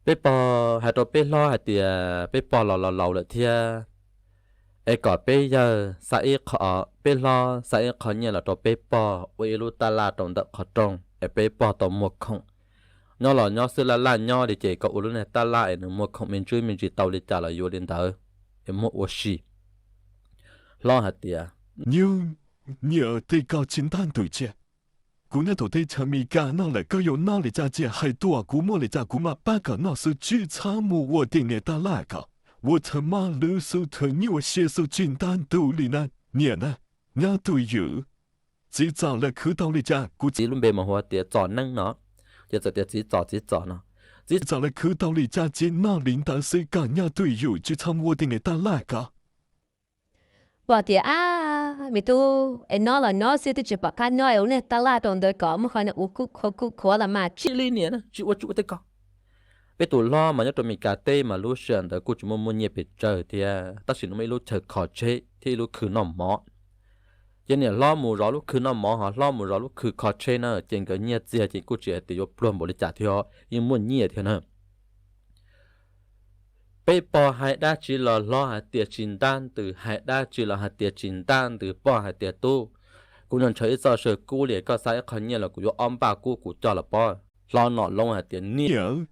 Peb pog hais rau peb hlob hais tias peb pog los laus laus lawm thiab, es kom peb yawg xa ib qho, peb hlob xa ib qho nyiaj los rau peb pog ua ib lub taj laj rau ntawm qhov rooj es peb pog tau muag khoom. Nyob los nyob xwb laj laj nyob li ces kom ua lub niag taj laj es nws muag khoom me ntsis me ntsis tau li cas los yuav li ntawd es muag ua si. Hlob hais tias, Nyuj, niam, tej ko tsis ntaj ntws cia. Kuv nyob tau teb chaws Amelikas no lawm koj yuav noj li cas cia hais tuaj, kuv muaj li cas kuv mam pab koj noj xwb, tsis txhob muaj ua tej niag taj laj ko. Ua txhawm maj lwv xwb, txhawm nyuaj siab xwb, tsis ntaj ntws li na. Niam na, nyob twj ywm. Txiv txom lawv khwv tau li cas, kuv txiv lub npe mas hu tias Txom Neeb no, ces txawm tias txiv txom txiv txom no. Txiv txom lawv khwv tau li cas ces noj li ntawd xwb, koj nyob twj ywm tsis txhob muaj ua tej niag taj laj ko. Pog tias, Ab, me tub, es noj los noj xwb twb tsis pom qab noj es ua niag taj laj rau ntawd kom muaj qhov niag ua kuj khuav kuj khuav los mas tsis li niam, tsis ua tsis ua tej ko. Peb tus hlob mas nyob rau Amelikas teb mas lub sij hawm ntawd kuj tsis muaj muaj nyiaj pes tsawg thiab, tab sis nws muaj ib lub chaw kho tsheb thiab ib lub khw noj mov. Ces niam hlob mus zov lub khw noj mov ho hlob mus zov lub khw kho tsheb na, ces nkawd nyiaj txiag ces kuj tsis hais tias yuav pluag npaum li cas thiab, yeej muaj nyiaj thiab na. Peb pog hais dab tsi los hlob hais tias tsis ntaj ntws, hais dab tsi los hais tias tsis ntaj ntws. Pog hais tias, Tub, kuv ntshaw ib txoj saw kub li, koj xa ib qho nyiaj los kuv yuav ob npaj kub kuv coj los pob. Hlob Nom Loob hais tias, Niam,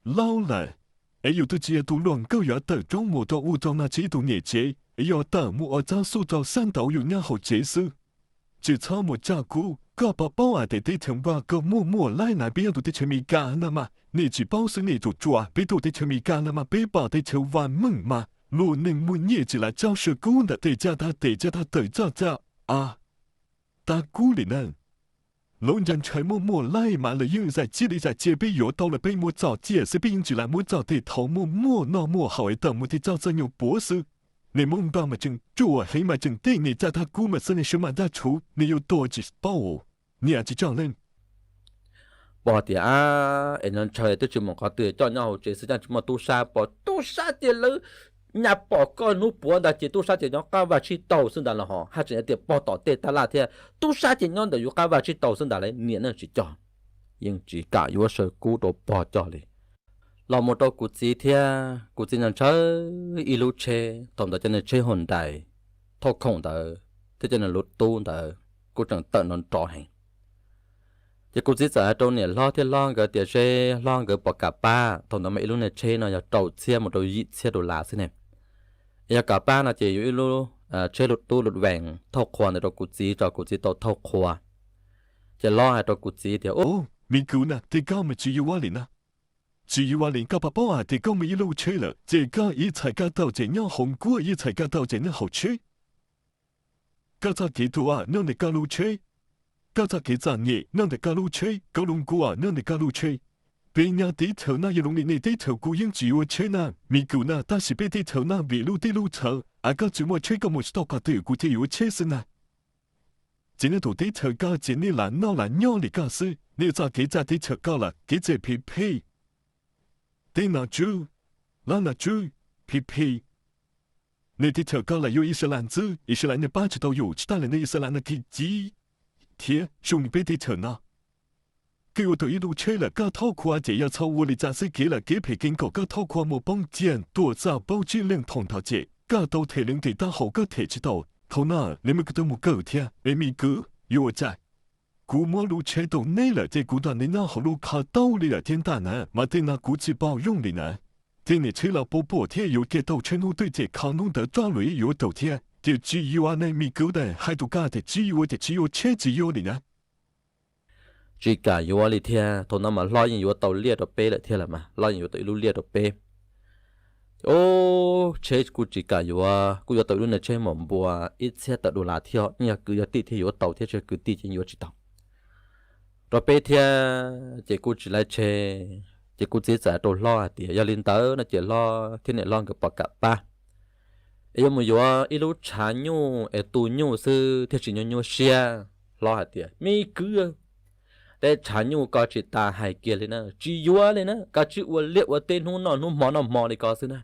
laus lawm, es yus twb tsis yog tus luag nkauj yuav tawm roob mus rau ub rau no, tsis yog tus niam tsev, es yog tawm mus ua txob xuj rau sab ntaud yus nyob hauv tsev xwb. Tsis txhob mus coj kub, koj puas paub hais tias teb chaws Nplog koj muaj muaj laij na, peb nyob tus teb chaws Amelikas no mas nej tsis paub xwb, nej tus ruam, peb tuaj teb chaws Amelikas no mas peb pom teb chaws vaj meej mas luag neeg muaj nyiaj tsis lam tsob saw kub ntawm tej caj dab, tej caj dab tawm txoj caj a, tab kub li na. Lawv ntshaw ntshaw muaj muaj laij mas lawv yeej zais cia li zais cia, peb yuav tau los peb muab txom ciaj xwb, peb yeej tsis lam muab txom tej thaum muaj muaj noj muaj haus es tawm mus tej txoj txoj nyuag puav xwb. Nej Hmoob Nplog mas tseem ruam heev mas tseem tej nej caj dab kub mas xwb, nej sawv mas dab tshuv, nej yuav tuag tsis paub. Niam tsis tso leej. Pog tias, Ab, es ntshaw twb tsis mus qhov twg, coj nyob hauv tsev xwb, coj tsis muaj tub sab pom, tub sab ces lawv nyaj pom koj hnub puav ntag ces tub sab ces nyob qab vaj tsib taug xwb ntag los ho haj tseem tias pog tom tej taj laj thiab, tub sab ces nyob ntawm yus qab vaj tsib taug xwb ntag lauj. Niam ne tsis coj, yeej tsis kam yuav saw kub rau pog coj li. Los mus rau kuv txiv thiab, kuv txiv ntshaw ib lub tsheb, thaum ntawd cov niag tsheb Hyundai thauj khoom ntawd thiab cov niag Lotus ntawd kuj tseem tawm nrov nrov heev. Ces kuv txiv txawm hais rau niam hlob thiab hlob nkawd tias seb hlob nkawd puas kam pab, thaum ntawd mas ib lub niag tsheb no yog rau txhiab mus rau yim txhiab dollar xwb ne. Yog kam pab no ces yuav ib lub tsheb Lotus Volkswagen thauj qhua ntawd rau kuv txiv tso, kuv txiv tau thauj qhua. Ces hlob hais rau kuv txiv tias, Ub, me kwv na, tej ko mas tsis yuav li na. Tsis yuav li, koj puas paub hais tias koj muaj ib lub tsheb lawm ces koj ib txhais koj tau ces nyob hauv nkuaj, ib txhais koj tau ces nyob hauv tsheb. Koj txoj kev tuaj nyob ntawm koj lub tsheb, koj txoj kev txom nyem nyob ntawm koj lub tsheb, koj lub nkuaj nyob ntawm koj lub tsheb. Peb nyob teb chaws no yuav zoo li nej teb chaws kuj yeej tsis yuav tsheb na, me kwv na, tab sis peb teb chaws no vim lub teb lub chaw, a koj tsis muaj tsheb koj mus tsis tau qhov twg kuv thiaj yuav tsheb xwb na. Ces nej tus teb chaws koj ces nej lam noj lam nyob li koj xwb, nej txoj kev txaj teb chaws koj lawm kev txawj phem phem. Teb nom tswv, lab nom tswv, phem phem. Nej teb chaws koj lam yuav Ixilas ntxwb, Ixilas nej pab tsis tau yus, tsis tas li nej Ixilas no kev ci thiab zoo li peb teb chaws no. Koj yuav tau ib lub tsheb lawm koj thauj qhua ces yog txhob ua li cas xwb, kev lawm kev phem kev nkaum koj thauj qhua mus poob ciaj tuam txaj paub tsib leeg thaum ntawd ces koj tau them leej twg taub hau koj them tsis tau. Thaum no nej muaj kwv tij mus kawm thiab es me kwv yuav ua cas? Kuv muab lub tsheb rau neb lawm ces kuv nrog neb nyob hauv lub qhov taub li lawm thiab ntag na, mas tej no kuv tsis paub yooj li na. Tej niag tsheb los puas puam thiab yuav kiag tau tsheb hnub twg ces kho hnub ntawd rov lawm yuav tau thiab. Ces tsis yuav ne me kwv na, hais rau koj tias tsis yuav ces tsis yuav, tsheb tsis yuav li na. Tsis kam yuav li thiab, thaum no mas hlob yeej yuav tau liaj rau peb lawm thiab los mas, hlob yeej yuav tau ib lub liaj rau peb. Ub, tsheb kuj tsis kam yuav, kuj yuav tau ib lub niag tsheb mom npua ib txhiab tawm dollar thiab, yeej yog kwv yog tij thiaj yuav tau thiab, tsis yog kwv tij ces yeej yuav tsis tau rau peb thiab. Ces kuj tsis laiv tsheb, ces kuv txiv txawm hais rau hlob hais tias yog li ntawd no ces hlob thiab niam hlob nkawd puas kam pab es yuav mus yuav ib lub tshav nyuj es tu nyuj xwb thiaj tsis nyuaj nyuaj siab. Hlob hais tias me kwv, tej tshav nyuj ko tsis tas hais kiag li na, tsis yuav li na, koj tsis ua liaj ua teb hnub noj hnub hmo noj hmo li ko xwb na.